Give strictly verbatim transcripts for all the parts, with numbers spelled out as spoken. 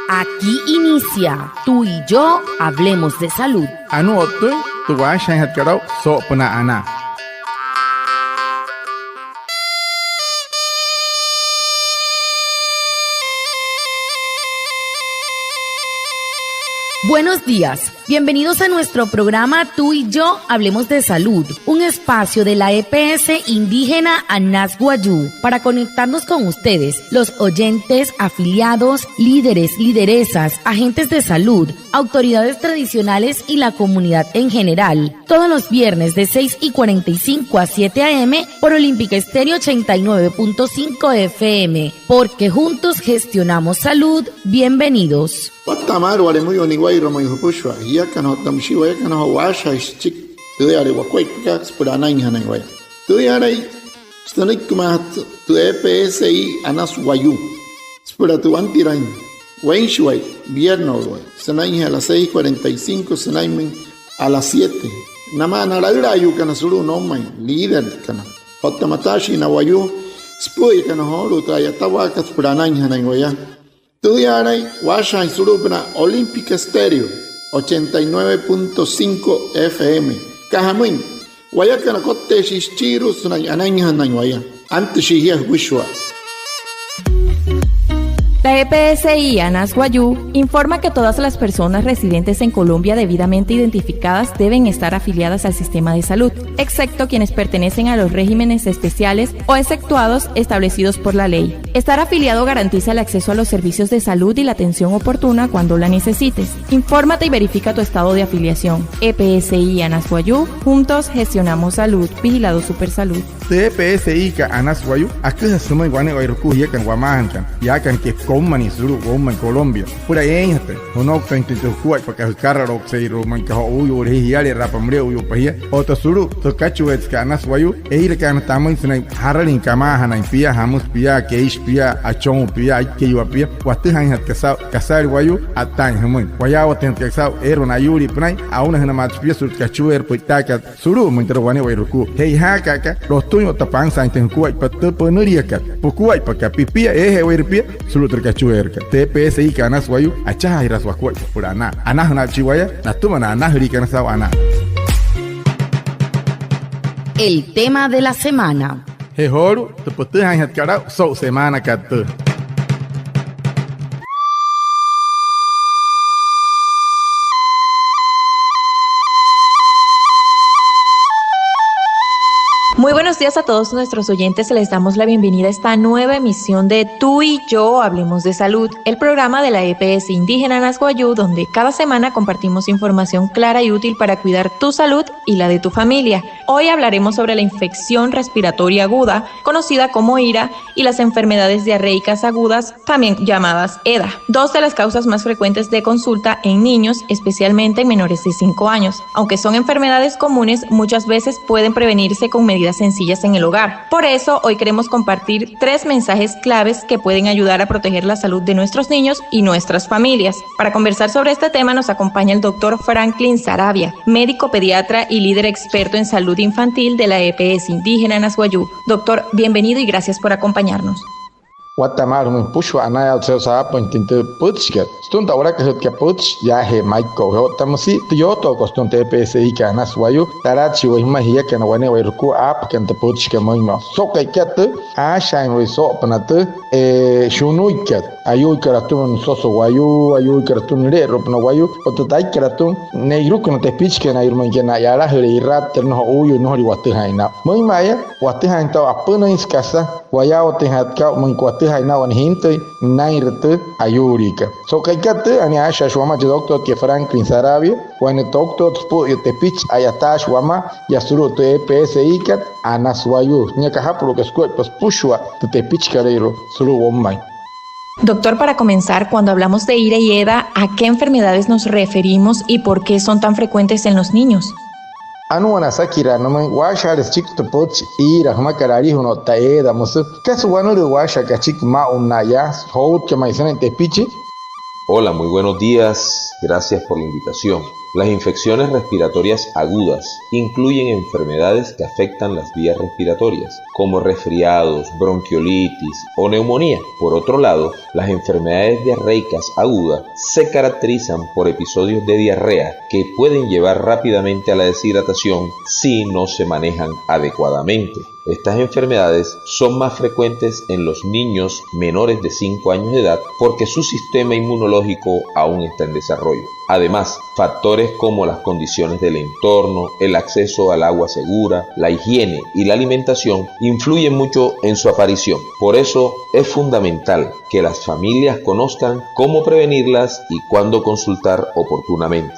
Aquí inicia Tú y yo hablemos de salud. Anuu o'ttüin tü waashajaainjatkat aa'u soo'opünaa anaa. Buenos días. Bienvenidos a nuestro programa Tú y yo hablemos de salud, un espacio de la E P S indígena Anas Wayuu para conectarnos con ustedes, los oyentes, afiliados, líderes, lideresas, agentes de salud, autoridades tradicionales y la comunidad en general. Todos los viernes de seis y cuarenta y cinco a siete a. m. por Olímpica Estéreo ochenta y nueve punto cinco F M, porque juntos gestionamos salud. Bienvenidos. Watta'a maalü wale müiwa niwa'irua ma'i jüpüshua jiakana otta müshii wayakana joo waashajaain süchiki tüüyale wakuaippakat süpüla anainjanain waya. Tüüyalai sünüikimaajatü tü E P S I Anas Wayuu süpüla tü wantiraain weinshiwai, vierneswai, sünainjee a las seis cuarenta y cinco sünainmüin a las siete. Namaa na laülaayuukana sulu'u noumain, líderkana otta mataashii na wayuu süpü'üyakana joolu'u tü a'yatawaakat süpüla anainjanain waya. Tüüyaalain waashajaain sulu'upünaa Olímpica Estéreo ochenta y nueve punto cinco F M. Aka jamüin, wayakana kotteeshii süchiirua sünain anainjanain waya. Antüshii jia jüpüshua. La E P S I Anas Wayuu informa que todas las personas residentes en Colombia debidamente identificadas deben estar afiliadas al sistema de salud, excepto quienes pertenecen a los regímenes especiales o exceptuados establecidos por la ley. Estar afiliado garantiza el acceso a los servicios de salud y la atención oportuna cuando la necesites. Infórmate y verifica tu estado de afiliación. E P S I Anas Wayuu, juntos gestionamos salud. Vigilado Supersalud. Tü E P S I kat Anas Wayuu aküjasü jümüin wane'ewai jukua jiakana wamaajanakana, yaakana kekoumma nia sulu'u woumain Colombia süpüla eeinjatüin jünouktüinjatüin tü jukuaippakat jükaraloukseirua, müinka jo'uuyuule jia, jiale'eraapa müle'uyuupa jia. Otta sulu'u tü kachueetsekat Anas Wayuu, ee'irakaana tamüin sünain jaralin kamaajanain pia, jamüsü pia, keishi pia, achonwu pia, aikeiwa pia, watüjaainjatkat saa'u kasaali wayuu a'ttaain jümüin, wayaawatüinjatkat saa'u eere na ayuulii pünain, aunajünamaatshi pia sulu'u tü kachueerü pü'itaakat sulu'umüin türa wane'ewai jukua. Che'ojaaka aka lotüin otta pansaain tü jukuaippa tü pünüliakat, pukuaippakat, pipia eeje'ewaire pia sulu'u türa kachueerükat. Tü E P S I kat Anas Wayuu, achajaajiraasü wakuaippa süpüla anaa. Anajünaatshi waya natüma na anajüliikana saa'u anaa. El tema de la semana. Je joolu'u tü pütüjaainjatkat aa'u so'u semaanakat tüü. Muy buenos días a todos nuestros oyentes. Les damos la bienvenida a esta nueva emisión de Tú y yo hablemos de salud, el programa de la E P S Indígena Anas Wayuu, donde cada semana compartimos información clara y útil para cuidar tu salud y la de tu familia. Hoy hablaremos sobre la infección respiratoria aguda, conocida como IRA, y las enfermedades diarreicas agudas, también llamadas EDA, dos de las causas más frecuentes de consulta en niños, especialmente en menores de cinco años. Aunque son enfermedades comunes, muchas veces pueden prevenirse con medidas sencillas en el hogar. Por eso, hoy queremos compartir tres mensajes claves que pueden ayudar a proteger la salud de nuestros niños y nuestras familias. Para conversar sobre este tema nos acompaña el doctor Franklin Sarabia, médico pediatra y líder experto en salud infantil de la E P S Indígena Anas Wayuu. Doctor, bienvenido y gracias por acompañarnos. Watta'a maalü jümüin jüpüshua, anayaawatse saapüinjatüin tü pütchikat sütüma tü a'walakajütkat pütchi yaajee Maiko'ujee otta müsia tü yootookat sütüma tü E P S I kat Anas Wayuu. Talatshii waya jümaa jiakana wane'ewai jukua aapakana tü pütchikat müinma'a. So'u ka'ikat tüü, aashajaain waya soo'opünaa tü, ee, shunuikat, ayuulikat atüma nüsoso wayuu, ayuulikat atüma nüle'eru'upünaa wayuu otta tü aikat atüma ne'iruku na tepichikanairua, müinka na'yalajüle irrattüle, nnojo uuyuu, nnojolii watüjaain naa'u. Müinma'a yaa, watüjaainjatü aa'u apünüinsü kasa wayaawatüinjatkat aa'u, müinka watüjaain naa'u wane jintüi nünainre tü ayuuliikat. So'u ka'ikat tüü, anii aashajaashi wamaa chi doctorkai Franklin Sarabia, wane doctor süpü'üyuu tepichi, a'yataashi wamaa yaa sulu'u tü E P S I kat Anas Wayuu. Nia kajapulu'uka sukuaippa süpüshua tü tepichikalüirua sulu'u woumain. Doctor, para comenzar, cuando hablamos de IRA y EDA, ¿a qué enfermedades nos referimos y por qué son tan frecuentes en los niños? Anuu wane asakiraa nümüin, waashajaale süchiki tü pütchi IRA, jümakat alijuna otta EDA müsü. ¿Kasa wanülüü waashajaakat achiki maa'u yaa, joutka ma'i sünain tepichi? Hola, muy buenos días. Gracias por la invitación. Las infecciones respiratorias agudas incluyen enfermedades que afectan las vías respiratorias, como resfriados, bronquiolitis o neumonía. Por otro lado, las enfermedades diarreicas agudas se caracterizan por episodios de diarrea que pueden llevar rápidamente a la deshidratación si no se manejan adecuadamente. Estas enfermedades son más frecuentes en los niños menores de cinco años de edad porque su sistema inmunológico aún está en desarrollo. Además, factores como las condiciones del entorno, el acceso al agua segura, la higiene y la alimentación influyen mucho en su aparición. Por eso es fundamental que las familias conozcan cómo prevenirlas y cuándo consultar oportunamente.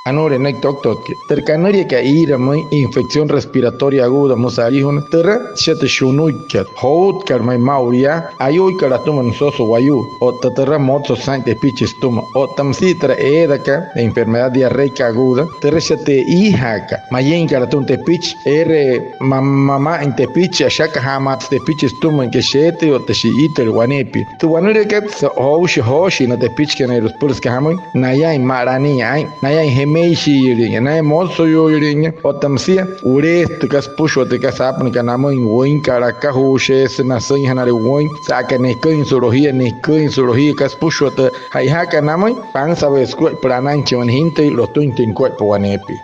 Anuule nünüiki toktotkai, tü kanüliakat iiramüin infección respiratoria aguda müsü alijuna, türa shia tü shunuikat, joutkat ma'i maa'ulu yaa, ayuuikat atüma nüsoso wayuu, otta türa motsosa saa'in tepichi sütüma, otta müsia türa eedakat, enfermedad diarreica aguda, türa shia tü e'iijaakat, mayeinkat atüma tepichi, eere ma- mama'ain tepichi, ashakajaamaatsü tepichi sütüma, ke sheetüle otta shi'itüle waneepia. Tü wanüleekat, joushe jooshii na tepichikanairua süpüla süka jamüin, nayain ma'lanii aa'in, nayain jemeishiiyüli'inya, nayain motsoyuuyüli'inya, otta müsia, wuleesü tü kasa süpüshua tü kasa aapünakat namüin, wüinkat akajuusheesü, nasüinjanale wüin, sa'aka neküin su'lojia, neküin su'lojia, kasa süpüshua tü ja'ijaakat namüin, pansaweesü sukuaippa süpüla anainjachin wane jintüi, lotüinjatüin sukuaippa waneepia.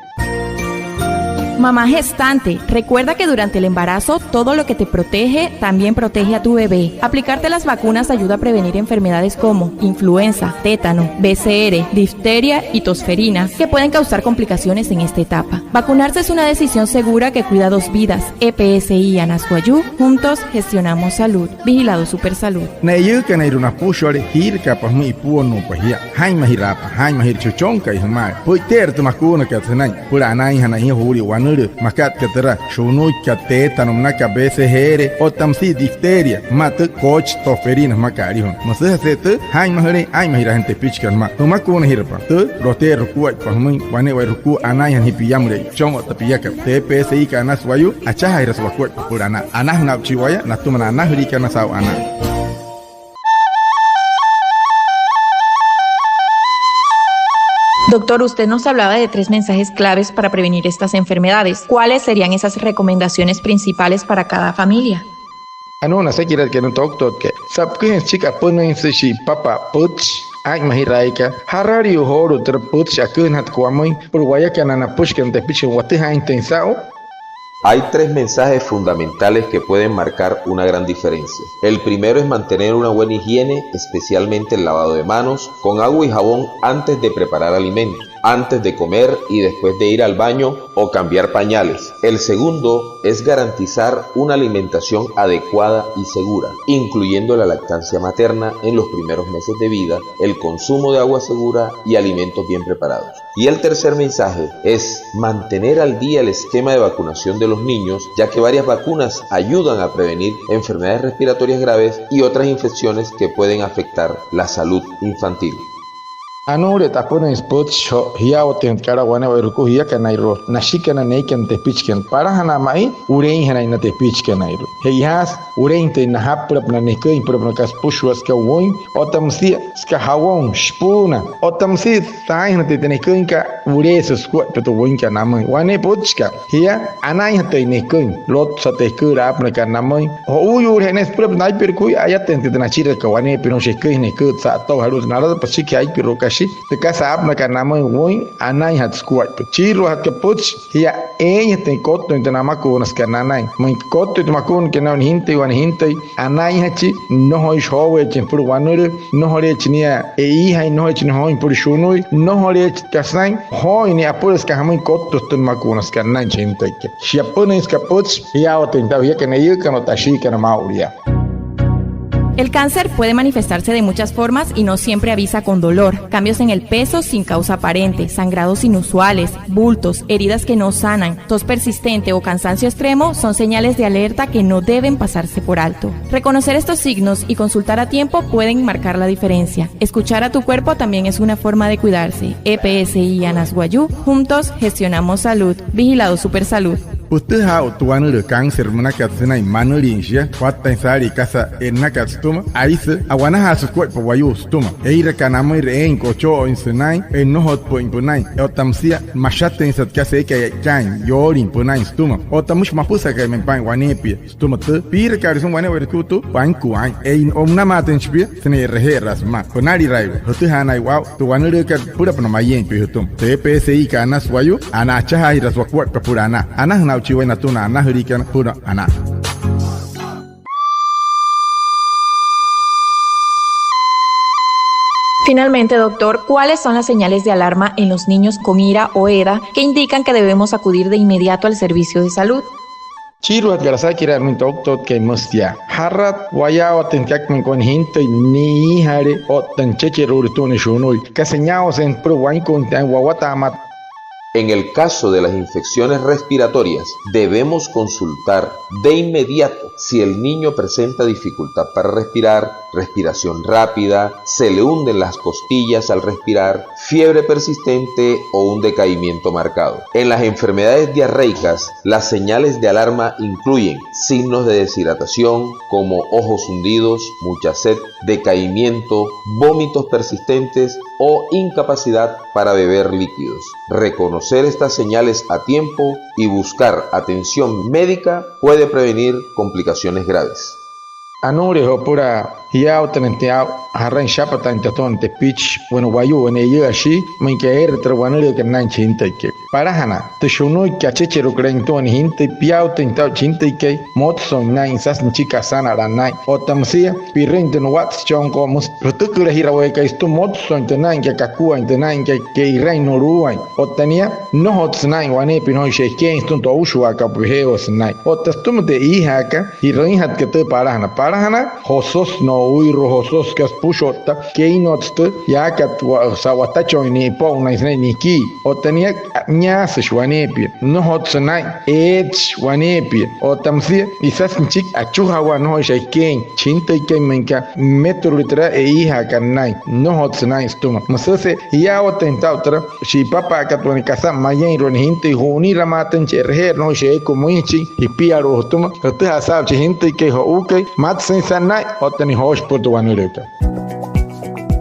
Mamá gestante, recuerda que durante el embarazo todo lo que te protege también protege a tu bebé. Aplicarte las vacunas ayuda a prevenir enfermedades como influenza, tétano, B C R, difteria y tosferina que pueden causar complicaciones en esta etapa. Vacunarse es una decisión segura que cuida dos vidas. E P S I Anas Wayuu, juntos gestionamos salud. Vigilado Supersalud. Na eiyuukanairua napüshuale, jiirakaapa jümüin ipuonnuupa jia. Jaa'inmajiraapa, jaa'inmajira chuchonkai jümaale. Pü'iteerü tü makuunakat sünain süpüla anainjanain jia juulia wanülüü, makat aka türa shunuikat, tétano, münakat B C R, otta müsia difteria, mümaa tü koochi tosferina jümakat alijuna. Müsüjase'e tü, jaa'inmajülein aa'inmajiraajüin tepichikana jümaa. Jümakuunajirapa tü, loteerü jukuaippa jümüin wane'ewai jukua anainjana jia piamüle, chon otta piakat. Tü E P S I Anas Wayuu, achajaajirasü wakuaippa süpüla anaa. Anajüna aa'uchii waya natüma na anajüliikana saa'u anaa. Doctor, usted nos hablaba de tres mensajes claves para prevenir estas enfermedades. ¿Cuáles serían esas recomendaciones principales para cada familia? Anuu na asakiraa aka na toktotkai, sa'upüküjüin süchiki apünüinsü shi'ipapa'a pütchi aa'inmajiraaika, jaralii joolu'u türa pütchi aküjünajatka wamüin süpüla wayakana napüshikana tepichikana watüjaainjatüin saa'u. Hay tres mensajes fundamentales que pueden marcar una gran diferencia. El primero es mantener una buena higiene, especialmente el lavado de manos, con agua y jabón antes de preparar alimentos, antes de comer y después de ir al baño o cambiar pañales. El segundo es garantizar una alimentación adecuada y segura, incluyendo la lactancia materna en los primeros meses de vida, el consumo de agua segura y alimentos bien preparados. Y el tercer mensaje es mantener al día el esquema de vacunación de los niños, ya que varias vacunas ayudan a prevenir enfermedades respiratorias graves y otras infecciones que pueden afectar la salud infantil. Anuule, tapünüinsü pütchi joo, jiyaawatüinjatü kalaa wane'ewai jukua jiakanairua, nashikana, neeikana, tepichikana. Palajanaa ma'i, wuleinjanain na tepichikanairua. Che'ojaasü, wuleintüin najapü süpülapünaa neküin, süpülapünaa kasa süpüshua, süka wüin otta müsia, süka jabón, shipuuna otta müsia, saainjanatüin tü neküinkat, wuleesü sukuaippa tü wüinkat namüin. Wane pütchikat, jia anainjatüin neküin, lotsa tü eküülü aapünakat namüin. Jo'uuyuuleje ne'e süpülapünaa aipirukuuin, ayatüinjatüin tü nachirakat waneepia, nnojo shia eküinjana eküülü sa'atoujee, alu'u tü nalatapa süchikijee aipiru'u kashi tü kasa aapünakat namüin wüin, anainjatü sukuaippa. Süchiiruajatü aka pütchi, jia eeinjatüin kottüin tü namakuunasükat nanain. Müin kottüin tü makuunakat nanain, wane jintüi, wane jintüi, anainjachi, nnojoishi jooweechin süpüla wanülüü, nnojoleechi nia e'iijain, nnojoleechi nia jooin süpüla shunuin, nnojoleechi kasain jooin nia apüla süka jamüin kottüsü tü namakuunasükat nanain chi jintüikai. Shia apünüinsü aka pütchi, jiyaawatüin saa'u jiakana eiyuukana otta ashiikana maa'ulu yaa. El cáncer puede manifestarse de muchas formas y no siempre avisa con dolor. Cambios en el peso sin causa aparente, sangrados inusuales, bultos, heridas que no sanan, tos persistente o cansancio extremo son señales de alerta que no deben pasarse por alto. Reconocer estos signos y consultar a tiempo pueden marcar la diferencia. Escuchar a tu cuerpo también es una forma de cuidarse. E P S I Anas Wayuu, juntos gestionamos salud. Vigilado Supersalud. Pütüjaa aa'u tü wanülüü cáncer münakat sünain manülin shia, wattain saalii kasa e'nnakat sütüma, aisü a'wanajaasü sukuaippa wayuu sütüma. Ee'iraka namüin, eein kochoo'oin sünain, e'nnojotpü'üin pünain, otta müsia mashatüinsat kasa eekai e'ikaain yoolin pünain sütüma, otta müshi mapüsakai ma'i paa'in waneepia sütüma tü piirakaale sümüin wane'ewai tü pankua aa'in. Eein o'unamaatüinjachi pia sünain e'reje'eraa sümaa pünaliraiwa. Jütüjaanaiwa aa'u tü wanülüükat süpülapünaa mayeein pia jütüma. Tü E P S I kat Anas Wayuu, anaa, achajaajiraasü wakuaippa süpüla anaa. Anajüna aa'uchii waya natüma na anajüliikana süpüla anaa. Finalmente, doctor, ¿cuáles son las señales de alarma en los niños con IRA o EDA que indican que debemos acudir de inmediato al servicio de salud? Süchiiruajatkat asakiraa nümüin tü ouktotkai, müsü yaa: jarat wayaawatüin süka aka müin wane jintüi ni'iijale otta nüchecheru'ule sütüma wane shunuikai, kasa niyaawasein süpüla wainkuuinjatüin aa'in wawataamata. En el caso de las infecciones respiratorias, debemos consultar de inmediato si el niño presenta dificultad para respirar, respiración rápida, se le hunden las costillas al respirar, fiebre persistente o un decaimiento marcado. En las enfermedades diarreicas, las señales de alarma incluyen signos de deshidratación como ojos hundidos, mucha sed, decaimiento, vómitos persistentes o incapacidad para beber líquidos. Reconocer estas señales a tiempo y buscar atención médica puede prevenir complicaciones graves. Anuule joo süpüla jiyaawatanüinjatüin aa'u jarain shapataainjatüin tatüma na tepichi, wane wayuu, wane eyü'ü ashii, müin aka eere türa wanülüükat naa'in chi jintüikai. Palajana tü shunuikai achecheru'uküleein sütüma wane jintüi, piyaawatüinjatü aa'u chi jintüikai motsüin naa'in, sasü nüchiki asanalaa naa'in. Otta müsia pi'rüin tü nuwatsüchonko'o, müsü jütükülajirawaakai sütüma motsüin tü naa'inkai, kakuain tü naa'inkai, kee'irain nuluwain. Otta nia, nnojotsü naa'in waneepia, nnojoishi ekeein sütüma tü oushuwaakat, pejeewasü naa'in. Otta sütüma tü e'iijaakat, ji'rüinjatka tü palajana. Palajana, jososü no'uiru'u, jososü kasa süpüshua otta keinotsü tü yaakat wa-, sa-, watachon ni'ipo'unain sünain nikii. Otta nia, niaasüshi waneepia, nnojotsü naa'in, eetshi waneepia. Otta müsia, isasü nüchiki achujawaa, nnojoishi ekeein chi jintüikai, müin aka mmeturule türa e'iijaakat naa'in, nnojotsü naa'in sütüma. Müsüse jiyaawatüinjatü aa'u türa shi'ipapa'akat wane kasa mayeinru'u wane jintüi, ju'uniramaatüinjachi e'reje'erü, nnojoishi eein jümüinjachin jipialu'u jütüma. Jütüjaa saa'u chi jintüikai jo'uukai, matsüinsa naa'in otta nia jooshi süpüla tü wanülüükat.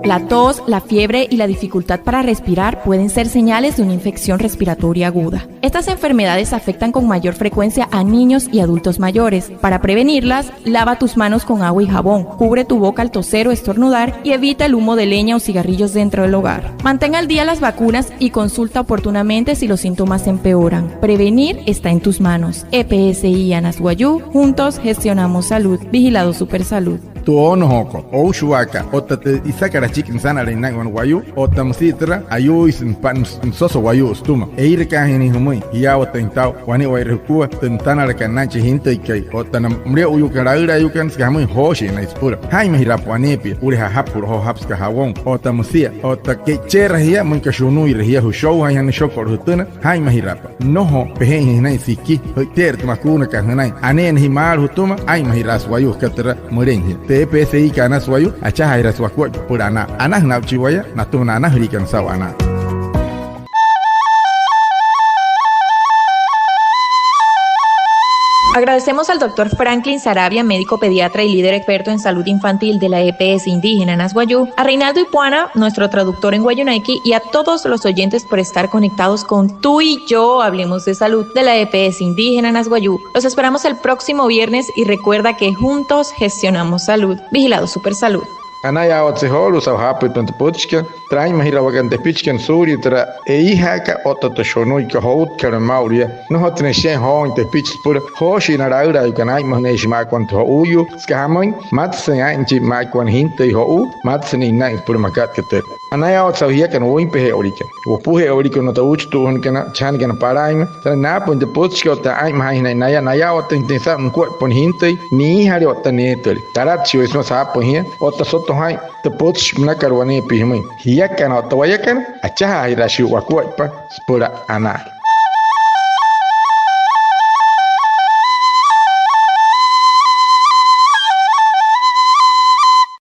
La tos, la fiebre y la dificultad para respirar pueden ser señales de una infección respiratoria aguda. Estas enfermedades afectan con mayor frecuencia a niños y adultos mayores. Para prevenirlas, lava tus manos con agua y jabón. Cubre tu boca al toser o estornudar y evita el humo de leña o cigarrillos dentro del hogar. Mantén al día las vacunas y consulta oportunamente si los síntomas empeoran. Prevenir está en tus manos. E P S I Anas Wayuu, juntos gestionamos salud. Vigilado Supersalud. Tü oonojookot, oushuwaakat otta tü isakat achiki nüsanaleein naa'in wane wayuu otta müsia türa ayuuisü nüpa-, nüs-, nüsoso wayuu sütüma, ee'irakaajünüin jümüin, jiyaawatüinjatü aa'u wane'ewai jukua tü nüsanalakat naa'in chi jintüikai otta na müle'uyuukana, laülaayuukana, süka jamüin, jooshi'inain süpüla. Jaa'inmajiraapa waneepia, u'uleja ajapulu'u joo, ajapü süka jabón otta müsia otta ke'icheera jia, müin aka shunuire jia, jüshoujaainjana nüshoko'olu jütüna. Jaa'inmajiraapa. Nnojo pejeein jia sünain siki, jü'ite'erü tü makuunakat jünain. Aneena jia maalü jütüma, aa'inmajiraasü wayuu süka türa mülein jia. Tü E P S I kat Anas Wayuu, achajaajiraasü wakuaippa süpüla anaa. Anajüna aa'uchii waya natüma na anajüliikana saa'u anaa. Agradecemos al doctor Franklin Sarabia, médico pediatra y líder experto en salud infantil de la E P S indígena Anas Wayuu, a Reinaldo Ipuana, nuestro traductor en wayuunaiki, y a todos los oyentes por estar conectados con Tú y Yo Hablemos de Salud de la E P S indígena Anas Wayuu. Los esperamos el próximo viernes y recuerda que juntos gestionamos salud. Vigilado Supersalud. Anayaawatse joolu'u saa'u jaapüitpain tü pütchikat, tü aa'inmajiraawakana tepichikana suulia türa e'ijaakat otta tü shunuikat jo'utkalüin maa'ulu yaa. Nnojotsü ne'e shiain jooin tepichi süpüla jooshi'inala aülaayuukana, aa'inmajüneeshii maa aka wane tü jo'uuyuu, süka jamüin, matsüin aa'inchii maa aka wane jintüi jo'uu, matsünüin naa'in süpüla makat aka tü. Anayaawatse saa'u jiakana wüinpeje'ewaliikana, wopuje'ewaliikana otta uuchitu'ujünakana, chajanakana palaainma, sünain naapüin tü pütchikat otta aa'inmajaainjanain naya, nayaawatüinjatüin saa'u nukuaippa wane jintüi niijale otta neetüle. Talatshii waya sümaa saapüin jia otta soto jaa'in tü pütchi münakat waneepia jümüin. Jiakana otta wayakana, achajaajiraashii wakuaippa süpüla anaa.